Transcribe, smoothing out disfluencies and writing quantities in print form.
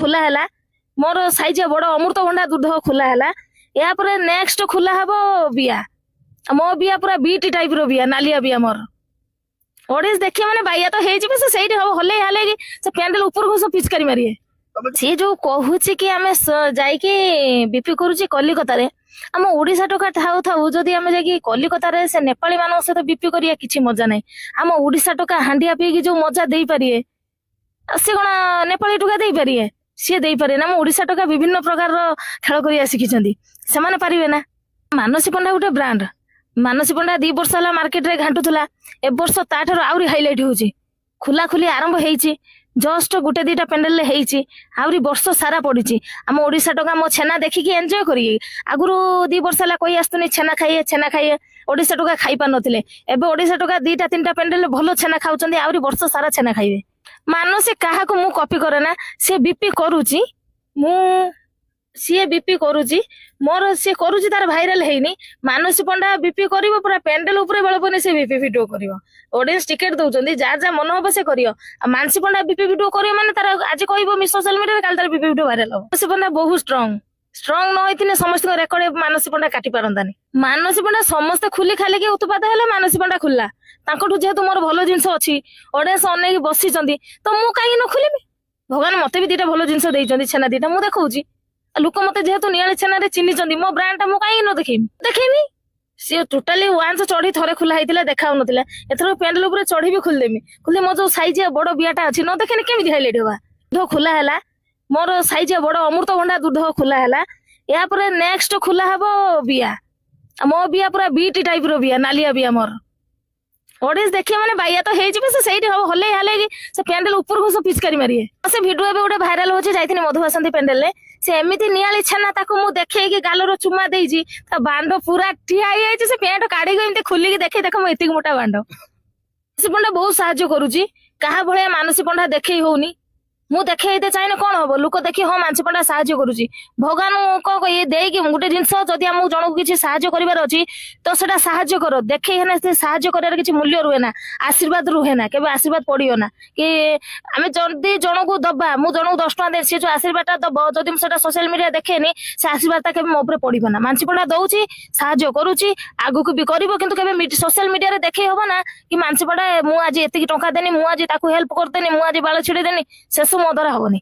ଖୋଲା ହେଲା, ମୋର ସାଇଜିଆ ବଡ ଅମୃତଭଣ୍ଡା ଦୁଧ ଖୋଲା ହେଲା। ଏହାପରେ ନେକ୍ସଟ ଖୋଲା ହବ ବିଆ। ମୋ ବିଆ ପୁରା ବିଟି ଟାଇପ ର ବିଆ, ନାଲିଆ ବିଆ। ମୋର ଅଡିଏନ୍ସ ଦେଖିବେ ମାନେ ବାଇଆ ତ ହେଇଯିବେ। ସେ ସେଇଠି ହବ ହଲେଇ ହଲେଇକି ସେ ପ୍ୟାଣ୍ଡେଲ ଉପରକୁ ସବୁ ପିଚକାରି ମାରିବେ। ସିଏ ଯୋଉ କହୁଛି କି ଆମେ ଯାଇକି ବିପି କରୁଛି କଲିକତାରେ, ଆମ ଓଡିଶା ଟୋକା ଥାଉ ଥାଉ ଯଦି ଆମେ ଯାଇକି କଲିକତାରେ ସେ ନେପାଳୀ ମାନଙ୍କ ସହିତ ବିପି କରିବା, କିଛି ମଜା ନାହିଁ। ଆମ ଓଡିଶା ଟୋକା ହାଣ୍ଡିଆ ପିଇକି ଯୋଉ ମଜା ଦେଇପାରିବେ, ଆଉ ସେ କଣ ନେପାଳୀ ଟୋକା ଦେଇପାରିବେ? ସିଏ ଦେଇପାରିବେ ନା। ଆମ ଓଡିଶା ଟୋକା ବିଭିନ୍ନ ପ୍ରକାରର ଖେଳ କରିବା ଶିଖିଛନ୍ତି, ସେମାନେ ପାରିବେ ନା? ମାନସୀ ପଣ୍ଡା ଗୋଟେ ବ୍ରାଣ୍ଡ। ମାନସୀ ପଣ୍ଡା 2 ବର୍ଷ ହେଲା ମାର୍କେଟରେ ଘାଣ୍ଟୁଥିଲା, ଏ ବର୍ଷ ତାଠାରୁ ଆହୁରି ହାଇଲାଇଟ ହଉଛି। ଖୋଲା ଖୋଲି ଆରମ୍ଭ ହେଇଛି, ଜଷ୍ଟ ଗୋଟେ ଦିଟା ପ୍ୟାଣ୍ଡେଲରେ ହେଇଛି, ଆହୁରି ବର୍ଷ ସାରା ପଡିଛି। ଆମ ଓଡିଶା ଟୋକା ମୋ ଛେନା ଦେଖିକି ଏନ୍ଜୟ କରିକି, ଆଗରୁ 2 ବର୍ଷ ହେଲା କହି ଆସୁନି ଛେନା ଖାଇଏ, ଛେନା ଖାଇଏ, ଓଡିଶା ଟୋକା ଖାଇ ପାରୁନଥିଲେ। ଏବେ ଓଡିଶା ଟୋକା ଦିଟା ତିନିଟା ପ୍ୟାଣ୍ଡେଲରେ ଭଲ ଛେନା ଖାଉଛନ୍ତି, ଆହୁରି ବର୍ଷ ସାରା ଛେନା ଖାଇବେ। ମାନସୀ କାହାକୁ ମୁଁ କପି କରେ ନା। ସିଏ ବିପି କରୁଛି, ମୁଁ ସିଏ ବିପି କରୁଛି, ମୋର ସିଏ କରୁଛି, ତାର ଭାଇରାଲ ହେଇନି। ମାନସୀ ପଣ୍ଡା ବିପି କରିବ, ପୁରା ପ୍ୟାଣ୍ଡେଲ ଉପରେ ବେଳ ପଡିଲେ ସେ ବିପି ଭିଡିଓ କରିବ। ଅଡିଏନ୍ସ ଟିକେଟ ଦଉଛନ୍ତି, ଯାହା ଯାହା ମନ ହବ ସେ କରିବ। ଆଉ ମାନସୀ ପଣ୍ଡା ବିପି ଭିଡିଓ କରିବ ମାନେ ତାର ଆଜି କହିବ ମି ସୋସିଆଲ ମିଡିଆରେ, କାଲି ତାର ବିପି ଭିଡିଓ ଭାଇରାଲ ହବ। ମାନସୀ ପଣ୍ଡା ବହୁତ ଷ୍ଟ୍ରଙ୍ଗ। ଷ୍ଟ୍ରଙ୍ଗ ନ ହେଇଥିଲେ ସମସ୍ତଙ୍କ ରେକର୍ଡ ମାନସୀ ପଣ୍ଡା କାଟି ପାରନ୍ତାନି। ମାନସୀ ପଣ୍ଡା ସମସ୍ତେ ଖୋଲି ଖାଲିକି ଉତ୍ପାତ ହେଲେ, ମାନସୀ ପଣ୍ଡା ଖୋଲିଲା। ତାଙ୍କଠୁ ଯେହେତୁ ମୋର ଭଲ ଜିନିଷ ଅଛି, ଅଡିଏନ୍ସ ଅନେଇକି ବସିଛନ୍ତି, ତ ମୁଁ କାହିଁକି ନ ଖୋଲିବି? ଭଗବାନ ମତେ ବି ଦିଟା ଭଲ ଜିନିଷ ଦେଇଛନ୍ତି, ଛେନା ଦିଟା ମୁଁ ଦେଖଉଛି। ଆଉ ଲୋକ ମତେ ଯେହେତୁ ନିଆଳି ଛେନାରେ ଚିହ୍ନିଛନ୍ତି, ମୋ ବ୍ରାଣ୍ଡ ଟା ମୁଁ କାହିଁକି ନ ଦେଖେଇବି? ଦେଖେଇବି। ସିଏ ଟୋଟାଲି ୱାନ୍ସ ଚଢି ଥରେ ଖୋଲା ହେଇଥିଲା, ଦେଖା ହଉନଥିଲା। ଏଥର ପ୍ୟାଣ୍ଡେଲ ଉପରେ ଚଢି ବି ଖୋଲିଦେମି। ଖୋଲି ମୋ ଯୋଉ ସାଇଜିଆ ବଡ ବିଆଟା ଅଛି, ନ ଦେଖିଲେ କେମିତି ହାଇଲାଇଟ ହବା? ଦୁଧ ଖୋଲା ହେଲା, ମୋର ସାଇଜିଆ ବଡ ଅମୃତଭଣ୍ଡା ଦୁଧ ଖୋଲା ହେଲା। ଏହାପରେ ନେକ୍ସଟ ଖୋଲା ହବ ବିଆ। ମୋ ବିଆ ପୁରା ବିଟି ଟାଇପ ର ବିଆ, ନାଲିଆ ବିଆ। ମୋର ଅଡିଏନ୍ସ ଦେଖିବେ ମାନେ ବାଇଆ ତ ହେଇଯିବେ। ସେ ସେଇଠି ହବ ହଲେଇ ହଲେଇକି ସେ ପ୍ୟାଣ୍ଡେଲ ଉପରକୁ ସବୁ ପିଚକାରି ମାରିବେ। ସେ ଭିଡିଓ ଏବେ ଗୋଟେ ଭାଇରାଲ ହଉଛି। ଯାଇଥିଲି ମଧୁବାସନ୍ତୀ ପ୍ୟାଣ୍ଡେଲରେ, ସେ ଏମିତି ନିଆଳି ଛେନା, ତାକୁ ମୁଁ ଦେଖେଇକି ଗାଲର ଚୁମା ଦେଇଛି, ତା ବାଣ୍ଡ ପୁରା ଠିଆ ହେଇଯାଇଛି। ସେ ପ୍ୟାଣ୍ଟ କାଢିକି ଏମିତି ଖୋଲିକି ଦେଖେଇ, ଦେଖ ମୁଁ ଏତିକି ମୋଟା ବାଣ୍ଡ। ମାନସୀ ପଣ୍ଡା ବହୁତ ସାହାଯ୍ୟ କରୁଛି। କାହା ଭଳିଆ ମାନସୀ ପଣ୍ଡା ଦେଖେଇ ହଉନି। ମୁଁ ଦେଖେଇତେ ଚାହିଁଲେ କଣ ହବ? ଲୋକ ଦେଖି ହଁ, ମାନସୀ ପଣ୍ଡା ସାହାଯ୍ୟ କରୁଛି। ଭଗବାନ କଣ ଇଏ ଦେଇକି ଗୋଟେ ଜିନିଷ, ଯଦି ଆମକୁ ଜଣକୁ କିଛି ସାହାଯ୍ୟ କରିବାର ଅଛି ତ ସେଟା ସାହାଯ୍ୟ କର। ଦେଖେଇ ହେଲେ ସେ ସାହାଯ୍ୟ କରିବାର କିଛି ମୂଲ୍ୟ ରୁହେ ନା, ଆଶୀର୍ବାଦ ରୁହେ ନା, କେବେ ଆଶୀର୍ବାଦ ପଡିବ ନା। କି ଆମେ ଯଦି ଜଣକୁ ଦବା, ମୁଁ ଜଣକୁ 10 ଟଙ୍କା ଦେଲି, ସେ ଯୋଉ ଆଶୀର୍ବାଦ ଟା ଦବ, ଯଦି ମୁଁ ସେଟା ସୋସିଆଲ ମିଡିଆ ଦେଖେନି, ସେ ଆଶୀର୍ବାଦ ଟା କେବେ ମୋ ଉପରେ ପଡିବ ନା। ମାନସୀ ପଣ୍ଡା ଦଉଛି, ସାହାଯ୍ୟ କରୁଛି, ଆଗକୁ ବି କରିବ, କିନ୍ତୁ କେବେ ସୋସିଆଲ ମିଡିଆରେ ଦେଖେଇ ହବ ନା କି ମାନସୀ ପଣ୍ଡା ମୁଁ ଆଜି ଏତିକି ଟଙ୍କା ଦେନି, ମୁଁ ଆଜି ତାକୁ ହେଲ୍ପ କରିଦେନି, ମୁଁ ଆଜି ବାଳ ଛିଡେଇ ଦେନି, ସେସବୁ ମୋ ଦ୍ୱାରା ହବନି।